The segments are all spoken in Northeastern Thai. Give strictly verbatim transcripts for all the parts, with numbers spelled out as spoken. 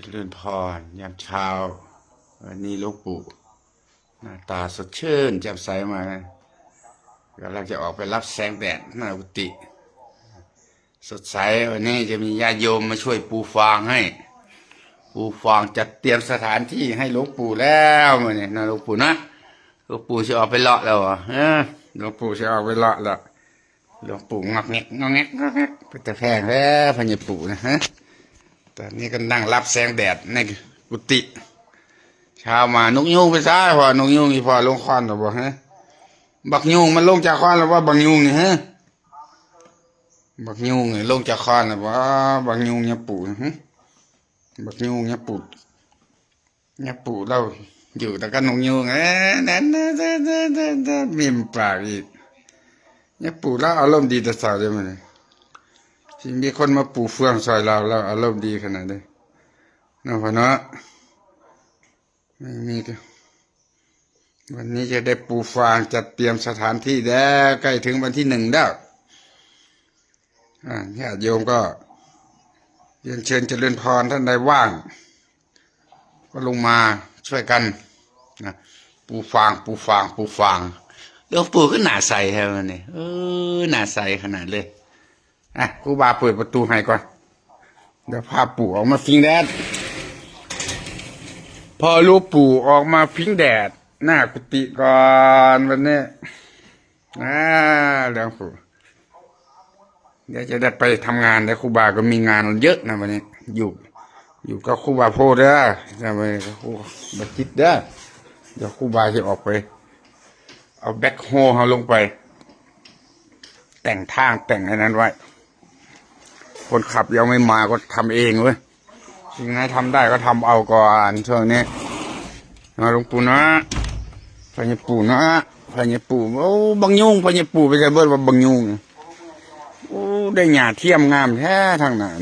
เจริญพรยามเช้า วันนี้หลวงปู่หน้าตาสดชื่นแจ่มใสมา กำลังจะออกไปรับแสงแดดหน้ากุฏิ สดใส วันนี้จะมีญาติโยมมาช่วยปูฟางให้ ปูฟางจัดเตรียมสถานที่ให้หลวงปู่แล้วมื้อนี้นะหลวงปู่นะ หลวงปู่สิออกไปเลาะแล้วเหรอ เออ หลวงปู่สิออกไปเลาะแล้ว หลวงปู่งอกแงกงอกแงกงอกแงก เป็นตาแพงแท้ พญาปู่นะฮะ ตอนนี้ก็นั่งรับแสงแดดในกุฏิ เช้ามานกยูงไปซ้าย พอนกยูงอีพอลงคอนหรือบ่ฮะ บักยูงมันลงจากคอนหรือว่าบักยูงนี่ฮะ บักยูงนี่ลงจากคอนหรือว่า บักยูงเนี่ยปู่นะฮะ บักยูงเนี่ยปู่ เนี่ยปู่เราอยู่แต่กับนกยูง เอ้ย นั่นๆๆๆๆ มีปากอีก เนี่ยปู่เราอารมณ์ดีแต่เช้าเลยมื้อนี้ ที่มีคนมาปูเฟืองซอยเรา เราอารมณ์ดีขนาดนี้ เนาะพ่อเนาะ ไม่มีก็ วันนี้จะได้ปูฟางจัดเตรียมสถานที่แล้ว ใกล้ถึงวันที่หนึ่งแล้ว อ่า ญาติโยมก็เรียนเชิญเจริญพร ท่านใดว่าง ก็ลงมาช่วยกันนะ ปูฟาง ปูฟาง ปูฟาง หลวงปู่ก็หน้าใสแท้มื้อนี้ เออ หน้าใสขนาดเลย อ่ะ ครูบาเปิดประตูให้ก่อน เดี๋ยวพาปู่ออกมาพิงแดด พอหลวงปู่ออกมาพิงแดด หน้ากุฏิก่อนวันนี้ อ่า หลวงปู่ เดี๋ยวจะได้ไปทำงาน เดี๋ยวครูบาก็มีงานเยอะนะวันนี้ อยู่ อยู่กับครูบาโพธิ์เด้อ จะไปกับครูบาจิตเด้อ เดี๋ยวครูบาจะออกไป เอาแบ็คโฮเฮาลงไป แต่งทางแต่งอันนั้นไว้ คนขับยังไม่มาก็ทำเองเว้ย สิ่งไหนทำได้ก็ทำเอาก่อนช่วงนี้ มาหลวงปู่นะ พญาปู่นะ พญาปู่ โอ้ บังยุง พญาปู่ไปใส่เบิดว่าบังยุง โอ้ ได้หญ้าเทียมงามแท้ทางนั้น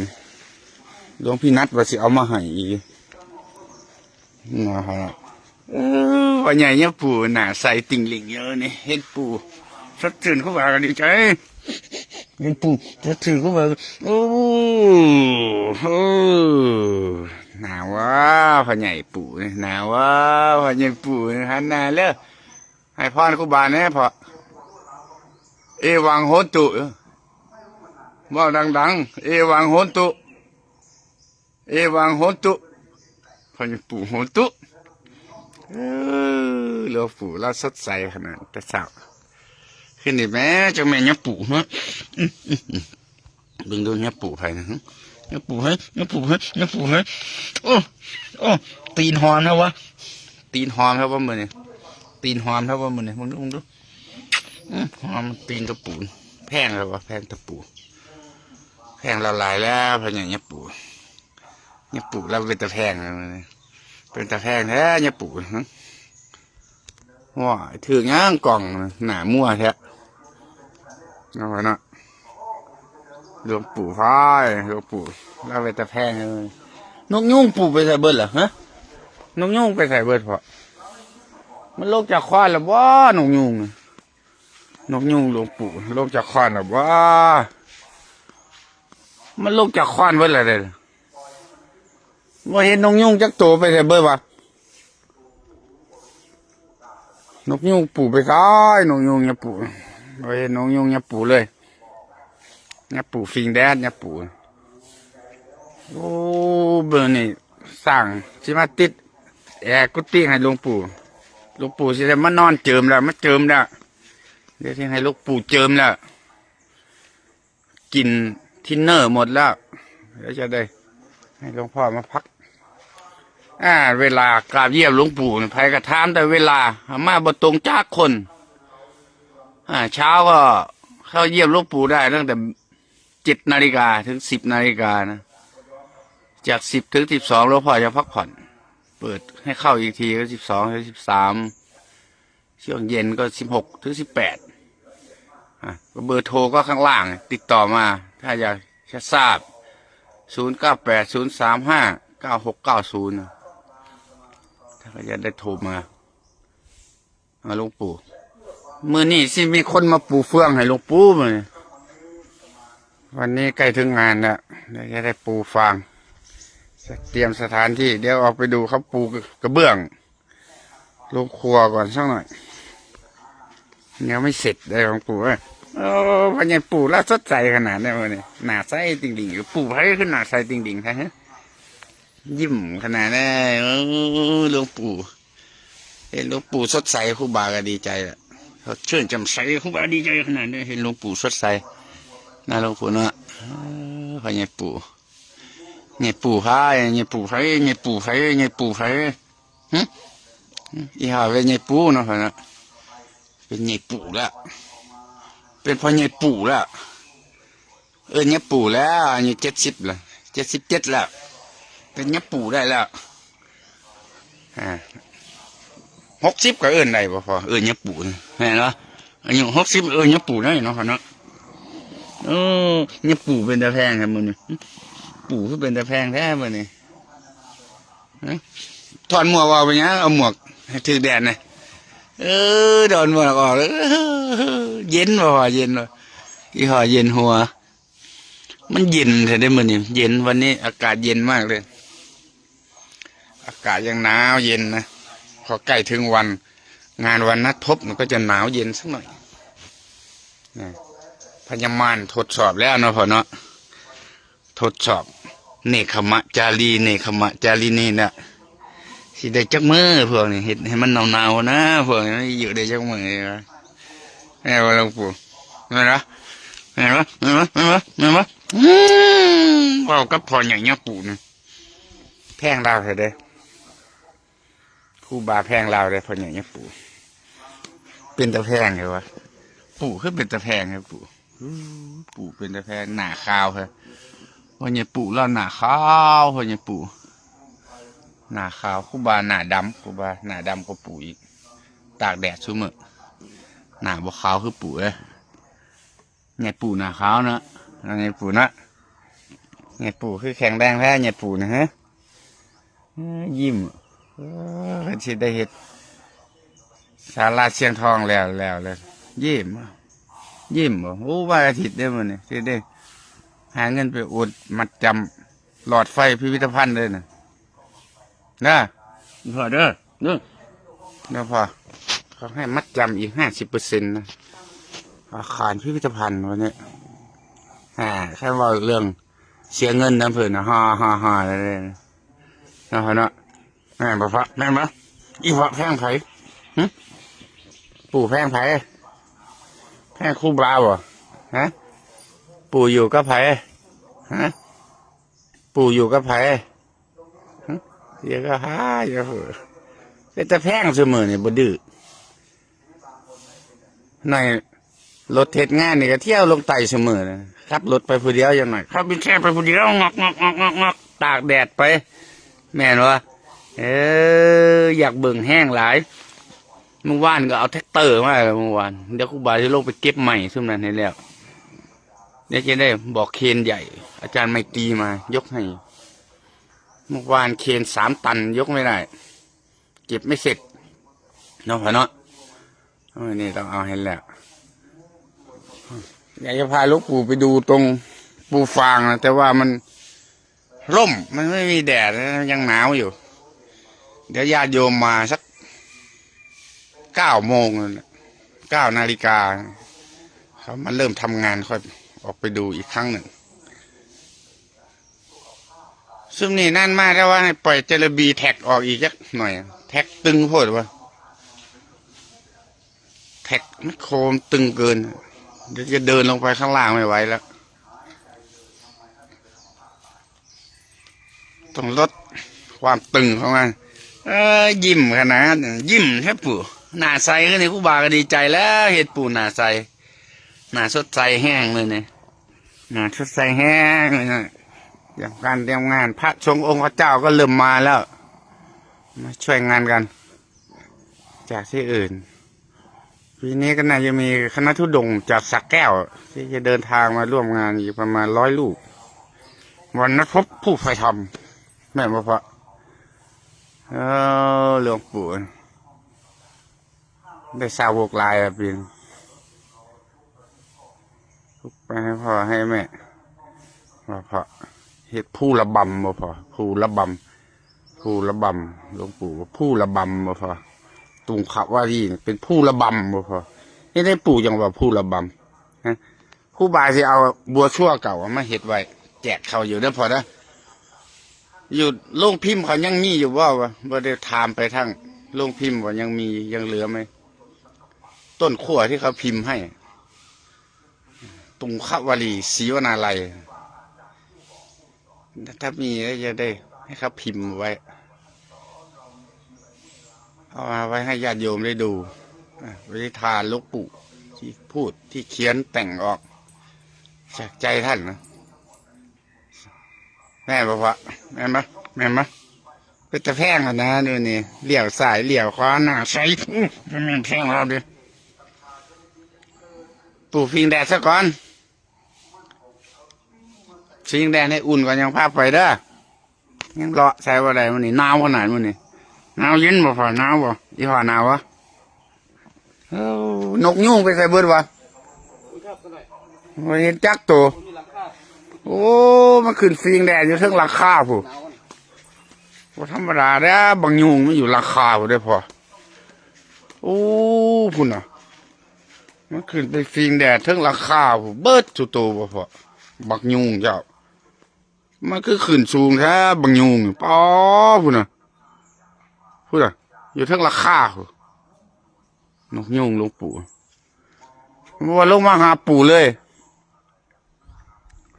หลวงพี่นัดว่าสิเอามาให้อีก นะฮะ เออ ว่าใหญ่เนี่ยปู่หน้าใสติ่งหลิงเยอะนี่ เห็นปู่สดชื่นเข้ามาก็ดีใจ เห็นปู่สดชื่นเข้ามา โอ้ โอ้ หนาวว่าพ่อใหญ่ปู่นี่ หนาวว่าพ่อใหญ่ปู่นี่ หันหน้าเลย ให้พรครูบาแหน่พ่อ เอวังโหตุ เว้าดังๆ เอวังโหตุ เอวังโหตุ พระปู่โหตุ เออ หลวงปู่เราสดใสขนาดแต่เช้า ขึ้นอีกแม่เจ้าแม่เนี่ยปู่ฮะ เบิ่งดูเนี่ยปู่ไผนะฮะเนี่ยปู่ไผเนี่ยปู่ไผเนี่ยปู่ไผโอ้ โอ้ ตีนหอมนะวะ ตีนหอมครับว่ามื้อนี้ ตีนหอมครับว่ามื้อนี้ มึงดู มึงดู อืม หอมตีนตะปู แพงแล้ววะ แพงตะปู แพงละลายแล้ว พะเนี่ยเนี่ยปู่ เนี่ยปู่เราเป็นตะแพงแล้วมื้อนี้ เป็นตะแพงแท้เนี่ยปู่ฮะ ว้า ถือกหยังกล่อง หน้ามั่วแท้ เอาไว้เนาะ หลวงปู่พาย หลวงปู่ เราไปตะแพงเลย นกยูงปู่ไปใส่เบิดเหรอฮะ นกยูงไปใส่เบิดพ่อ มันลงจากคอนแล้วบ่ นกยูงน่ะ นกยูงหลวงปู่ ลงจากคอนแล้วบ่ มันลงจากคอนเบิดแล้วเด้อ บ่เห็นนกยูงจักตัวไปใส่เบิดวะ นกยูงปู่ไปซ้าย นกยูงเนี่ยปู่ บ่เห็นนกยูงเนี่ยปู่เลย เนี่ยปู่ฟิงแดดเนี่ยปู่ โอ้ เบิ่งนี่ สร้างสิมาติด แอร์กุฏิให้หลวงปู่ หลวงปู่สิได้มานอนเจิมแล้ว มาเจิมแล้ว เดี๋ยวสิให้หลวงปู่เจิมแล้ว กินทินเนอร์หมดแล้ว เดี๋ยวจะได้ ให้หลวงพ่อมาพัก อ่า เวลากราบเยี่ยมหลวงปู่นี่ ไผก็ถามแต่เวลา มาบ่ตรงจักคน อ่า เช้าก็เข้าเยี่ยมหลวงปู่ได้ตั้งแต่ เจ็ดนาฬิกาถึงสิบนาฬิกานะ จากสิบถึงสิบสองหลวงพ่อจะพักผ่อน เปิดให้เข้าอีกทีก็สิบสองถึงสิบสาม ช่วงเย็นก็สิบหกถึงสิบแปด อ่ะ ก็เบอร์โทรก็ข้างล่าง ติดต่อมา ถ้าอยากจะทราบ ศูนย์เก้าแปด ศูนย์สามห้า เก้าหกเก้าศูนย์ ถ้าก็จะได้โทรมา หาหลวงปู่ มื้อนี้สิมีคนมาปูเฟืองให้หลวงปู่มื้อนี้ วันนี้ใกล้ถึงงานแล้ว เดี๋ยวจะได้ปูฟาง เตรียมสถานที่ เดี๋ยวออกไปดูเขาปูกระเบื้อง ลงครัวก่อนสักหน่อย ยังไม่เสร็จเลยหลวงปู่เอ้ย โอ้ พ่อใหญ่ปู่แล้วสดใสขนาดนี้วันนี้ หน้าใสติ่งๆ อยู่ ปู่ไผขึ้นหน้าใสติ่งๆ แท้ฮะ ยิ้มขนาดนี้ โอ้ หลวงปู่ เห็นหลวงปู่สดใส ครูบาก็ดีใจละ สดชื่นแจ่มใส ครูบาดีใจขนาดนี้ เห็นหลวงปู่สดใส นะหลวงปู่เนาะ เออ พ่อใหญ่ปู่ ใหญ่ปู่ไผ ใหญ่ปู่ไผ ใหญ่ปู่ไผ ใหญ่ปู่ไผ หึ อีห่าเป็นใหญ่ปู่เนาะ พ่อเนาะ เป็นใหญ่ปู่แล้ว เป็นพ่อใหญ่ปู่แล้ว เอิ้นใหญ่ปู่แล้ว อายุเจ็ดสิบแล้ว เจ็ดสิบเจ็ดแล้ว เป็นใหญ่ปู่ได้แล้ว อ่า หกสิบก็เอิ้นได้บ่พ่อ เอิ้นใหญ่ปู่นี่ แม่นบ่ อายุหกสิบเอิ้นใหญ่ปู่ได้เนาะ พ่อเนาะ เออ ใหญ่ปู่เป็นตาแพงครับมื้อนี้ ปู่คือเป็นตาแพงแท้มื้อนี้ ฮะ ถอดหมวกออกไปหยัง เอาหมวกให้ถืกแดดนะ เออ ถอดหมวกออก เออ เย็นบ่พ่อ เย็นบ่ อีห่าเย็นหัว มันเย็นแท้เด้มื้อนี้ เย็น วันนี้อากาศเย็นมากเลย อากาศยังหนาวเย็นนะ พอใกล้ถึงวัน งานวันนัดพบมันก็จะหนาวเย็นสักหน่อย นะ พญามารทดสอบแล้วเนาะพ่อเนาะ ทดสอบ เนกขมะจารี เนกขมะจารีนี่นะ สิได้จักมื้อพวกนี้ เฮ็ดให้มันหนาวๆ นะ พวกนี้ อยู่ได้จักมื้อวะ แม่นบ่หลวงปู่ แม่นบ่ แม่นบ่ แม่นบ่ แม่นบ่ แม่นบ่ อืม เว้ากับพ่อใหญ่เนี่ยปู่นี่ แพงลาวแท้เด้ ครูบาแพงลาวเด้ พ่อใหญ่เนี่ยปู่ เป็นตาแพงเลยวะ ปู่คือเป็นตาแพงครับปู่ อู้ ปู่เป็นตาแพง หน้าขาวครับ พ่อใหญ่ปู่ลาวหน้าขาว พ่อใหญ่ปู่ หน้าขาว ครูบาหน้าดำ ครูบาหน้าดำกว่าปู่อีก ตากแดดซุมื้อ หน้าบ่ขาวคือปู่เอ้ย ใหญ่ปู่หน้าขาวเนาะ ใหญ่ปู่เนาะ ใหญ่ปู่คือแข็งแรงแท้ ใหญ่ปู่นะฮะ เอ้อ ยิ้ม เออ เพิ่นสิได้เฮ็ดศาลาเชียงทองแล้ว แล้วเลย ยิ้ม ยิ้มบ่ โอ้ วันอาทิตย์เด้อมื้อนี้ สิได้หาเงินไปอุดมัดจำหลอดไฟพิพิธภัณฑ์เลยนะ นะ พ่อเด้อ เด้อ เดี๋ยวพ่อ เขาให้มัดจำอีกห้าสิบเปอร์เซ็นต์นะ อาคารพิพิธภัณฑ์วันนี้ อ่า แค่ว่าเรื่องเสียเงินนำเพิ่นนะ ฮ่าฮ่าฮ่าเลยนะ เนาะพ่อเนาะ แม่นบ่พ่อ แม่นบ่ อีพ่อแพงไผ หึ ปู่แพงไผ แพงครูบาบ่ ฮะ ปู่อยู่กับไผ ฮะ ปู่อยู่กับไผ หึ เดี๋ยวก็หา เดี๋ยวเหอะ เป็นตาแพงซุมื้อนี่ บ่ดื้อ หน่อย รถเฮ็ดงานนี่ก็เที่ยวลงใต้ซุมื้อนะ ขับรถไปผู้เดียวอย่างหน่อย ขับวินแชร์ไปผู้เดียว งอก งอก งอก งอก งอก ตากแดดไป แม่นบ่ เออ อยากเบิ่งแฮงหลาย เมื่อวานก็เอาแทรกเตอร์มาแล้วเมื่อวาน เดี๋ยวครูบาสิลงไปเก็บไม้ซุมนั้นให้แล้ว เดี๋ยวจะได้บอกเครนใหญ่ อาจารย์ไมตรีมายกให้ เมื่อวานเครนสามตันยกไม่ได้ เก็บไม่เสร็จ เนาะพ่อเนาะ เออ นี่ต้องเอาให้แล้ว อยากจะพาหลวงปู่ไปดูตรงปูฟางนะ แต่ว่ามันร่ม มันไม่มีแดดนะ ยังหนาวอยู่ เดี๋ยวญาติโยมมาสักเก้าโมงนั่นแหละ เก้านาฬิกา เขามาเริ่มทำงาน ค่อยออกไปดูอีกครั้งหนึ่ง ซุมนี่นั่นมาแล้วว่าให้ปล่อยเจลบีแท็กออกอีกจักหน่อย แท็กตึงโพดวะ แท็กแมคโครมันตึงเกิน เดี๋ยวจะเดินลงไปข้างล่างไม่ไหวแล้ว ต้องลดความตึงของมัน เออ ยิ้มขนาดนั้น ยิ้มแท้ปู่ หน้าใสขึ้นนี่ครูบาก็ดีใจแล้ว เห็นปู่หน้าใส หน้าสดใสแฮงเลยเนี่ย หน้าสดใสแฮงเลยนะ เตรียมการเตรียมงาน พระสงฆ์องค์พระเจ้าก็เริ่มมาแล้ว มาช่วยงานกัน จากที่อื่น ปีนี้ก็น่าจะมีคณะธุดงค์จากสระแก้ว ที่จะเดินทางมาร่วมงานอีกประมาณร้อยรูป วันนัดพบผู้ใฝ่ธรรม แม่นบ่พ่อ เออ หลวงปู่ ได้สาวกหลายอะปีนี้ ไปให้พ่อให้แม่ ว่าพ่อ เฮ็ดภูระบำบ่พ่อ ภูระบำ ภูระบำ หลวงปู่ว่าภูระบำบ่พ่อ ตุงขะวารีนี่เป็นภูระบำบ่พ่อ เฮ็ดให้ปู่จังว่าภูระบำ ฮะ ครูบาสิเอาบัวชั่วเก่ามาเฮ็ดไว้ แจกเขาอยู่เด้อพ่อเด้อ อยู่โรงพิมพ์เขายังมีอยู่บ่วะ บ่ได้ถามไปทางโรงพิมพ์ว่ายังมี ยังเหลือไหม ต้นขั้วที่เขาพิมพ์ให้ ตุงขะวารี ศรีวนาลัย ถ้ามีก็จะได้ให้เขาพิมพ์ไว้ เอามาไว้ให้ญาติโยมได้ดู อ่ะ ไว้ทานหลวงปู่ที่พูดที่เขียนแต่งออก จากใจท่านนะ แม่นบ่พ่อ แม่นบ่ แม่นบ่ เป็นตาแพงอะนะ ดูนี่ เลี้ยวซ้าย เลี้ยวขวา หน้าใส อู้ เป็นแม่นแพงเราดิ ปู่พิงแดดซะก่อน พิงแดดให้อุ่นก่อนยังพาไปเด้อ ยังเลาะใส่บ่ได้มื้อนี้ หนาวขนาดมื้อนี้ หนาวเย็นบ่พ่อ หนาวบ่ อีพ่อหนาวบ่ เอ้า นกยูงไปใส่เบิดวะ บ่เห็นจักโต โอ้ มันขึ้นพิงแดดอยู่เทิงหลังคาพุ้น บ่ธรรมดาเด้อ บักยูงมันอยู่หลังคาพุ้นเด้อพ่อ โอ้ พุ้นน่ะ มันขึ้นไปพิงแดดเทิงหลังคาพุ้น เบิดสุโตบ่พ่อ บักยูงเจ้า มันคือขึ้นสูงแท้ บักยูง ป๊อ พุ้นน่ะ พุ้นน่ะ อยู่เทิงหลังคาพุ้น นกยูงหลวงปู่ มันว่าลงมาหาปู่เลย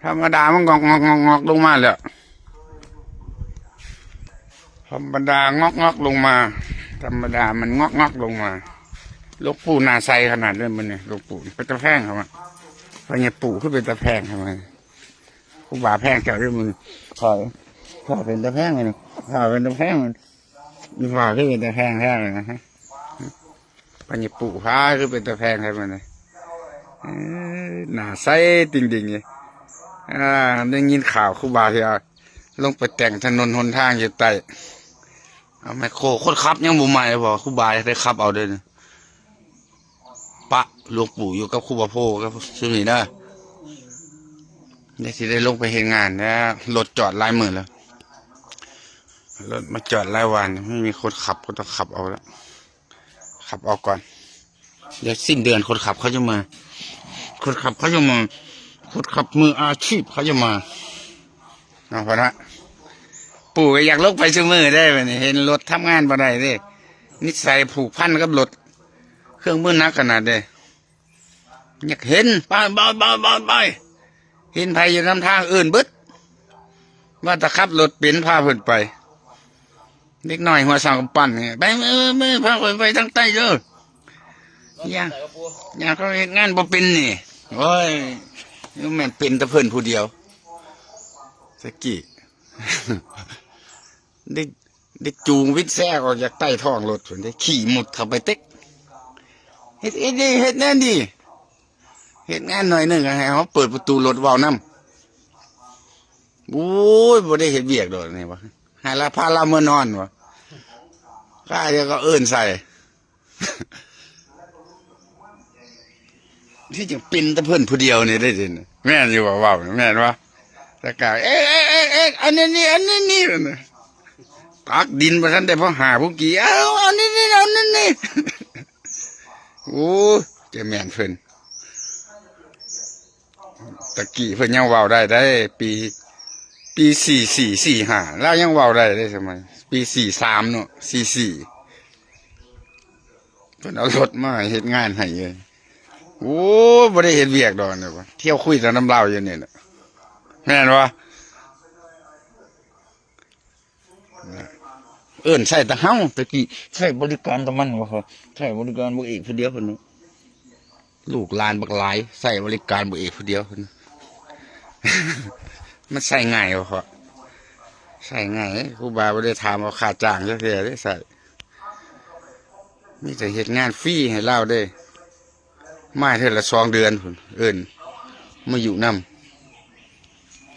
ธรรมดามันงอกงอกงอกงอกลงมาแหละ ธรรมดางอกงอกลงมา ธรรมดามันงอกงอกลงมา หลวงปู่หน้าใสขนาดเลยมื้อนี้ หลวงปู่เป็นตาแพงเขาอะ พระเนี่ยปู่คือเป็นตาแพงเขาอะ ครูบาแพงเจ้าเด้อมื้อนี้ พ่อ พ่อเป็นตาแพงเลยนะ พ่อเป็นตาแพงเลย อีพ่อคือเป็นตาแพงแท้เลยนะฮะ พระเนี่ยปู่พาคือเป็นตาแพงแท้มื้อนี้ เอ้ย หน้าใสติ่งๆ นี่ อ่า ได้ยินข่าวครูบาที่ว่าลงไปแต่งถนนหนทางอยู่ใต้ เอาแมคโคร คนขับยังบ่ใหม่เลย บอกครูบาได้ขับเอาเด้อ ปะหลวงปู่อยู่กับครูบาโพธิ์กับซุมนี้เด้อ ได้สิได้ลงไปเฮ็ดงานนะ รถจอดหลายมื้อแล้ว รถมาจอดหลายวัน ไม่มีคนขับ ก็ต้องขับเอาละ ขับเอาก่อน เดี๋ยวสิ้นเดือนคนขับเขาจะมา คนขับเขาจะมา คนขับมืออาชีพเขาจะมา เอาพอละ ปู่ก็อยากลงไปซุมื้อได้บัดนี้ เห็นรถทำงานบ่ได้เด้ นิสัยผูกพันกับรถ เครื่องมือหนักขนาดเด้ อยากเห็น ไป ไป ไป ไป ไป เห็นไผอยู่นำทางเอิ้นเบิด ว่าแต่ขับรถเป็นพาเพิ่นไป เด็กน้อยหัวสาวกำปั้นเนี่ย ไป ไป ไป ไป พาข้อยไปทางใต้เด้อ อยาก อยากเขาเฮ็ดงานบ่เป็นนี่ โอ้ย แม่นเป็นแต่เพิ่นผู้เดียว ตะกี้ ได้ ได้จูงวิดแซกออกจากใต้ท้องรถพุ้นเด้ ขี่มุดเข้าไปเต็ก เฮ็ด เฮ็ดนี่ เฮ็ดแน่นี่ เฮ็ดงานหน่อยหนึ่งให้เขาเปิดประตูรถเว้านำ โอ้ย บ่ได้เฮ็ดเวียกดอกนี่วะ ให้ลาพาลาเมือนอนวะ ข้าเดียวก็เอิ้นใส่ ที่จริงเป็นแต่เพิ่นผู้เดียวนี่ได้ดิ แม่นอยู่บ่เว้า แม่นบ่ แล้วก็ เอ๊ะ เอ๊ะ เอ๊ะ เอ๊ะ อันนี้นี่ อันนี้นี่ ตักดินบ่ทันได้พอหาผู้กี่ เอา อันนี้นี่ อันนี้นี่ โอ้ จะแม่นเพิ่น ตะกี้เพิ่นยังเว้าได้ได้ ปี ปีสี่สี่ สี่ห้า ลาวยังเว้าได้ได้สมัย ปีสี่สามเนาะ สี่สี่ เพิ่นเอารถมาเฮ็ดงานให้เลย โอ้ บ่ได้เฮ็ดเวียกดอกนี่วะ เที่ยวคุยแต่นำลาวอยู่นี่แหละ แม่นบ่ เอิ้นใส่แต่เฮา ตะกี้ใส่บริการแต่มันบ่พอ ใส่บริการบ่เอกผู้เดียวเพิ่นเนาะ ลูกหลานบักหลาย ใส่บริการบ่เอกผู้เดียวเพิ่น มันใส่ง่ายบ่พอ ใส่ง่าย ครูบาบ่ได้ถามเอาค่าจ้างจักเทื่อเด้ ใส่ มีแต่เฮ็ดงานฟรีให้ลาวเด้ มาเทื่อละสองเดือนพุ้น เอิ้นมาอยู่น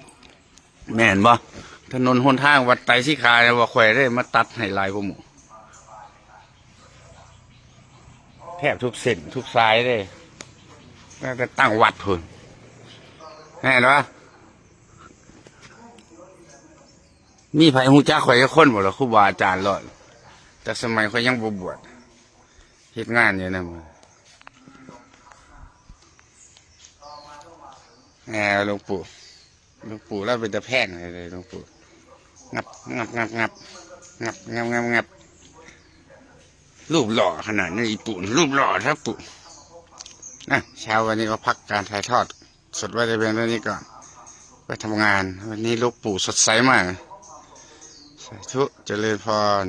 ำ แม่นบ่ ถนนหนทางวัดไตรสิขาเนี่ย ว่าข่อยได้มาตัดให้หลายกว่าหมู่ แทบทุกเส้นทุกสายเลย ตั้งแต่ตั้งวัดพุ้น แม่นบ่ มีไผฮู้จักข่อยจักคนบ่ล่ะ ครูบาอาจารย์หลอด แต่สมัยข่อยยังบ่บวช เฮ็ดงานอยู่นำ แหม หลวงปู่ หลวงปู่ลาวเป็นตาแพงเลย หลวงปู่ งับ งับ งับ งับ งับ งับ งับ งับ รูปหล่อขนาดนี้ อีปู่ รูปหล่อครับปู่ อ่ะ เช้าวันนี้ก็พักการถ่ายทอดสดไว้แต่เพียงเท่านี้ก่อน ไปทำงาน วันนี้หลวงปู่สดใสมาก สาธุ เจริญพร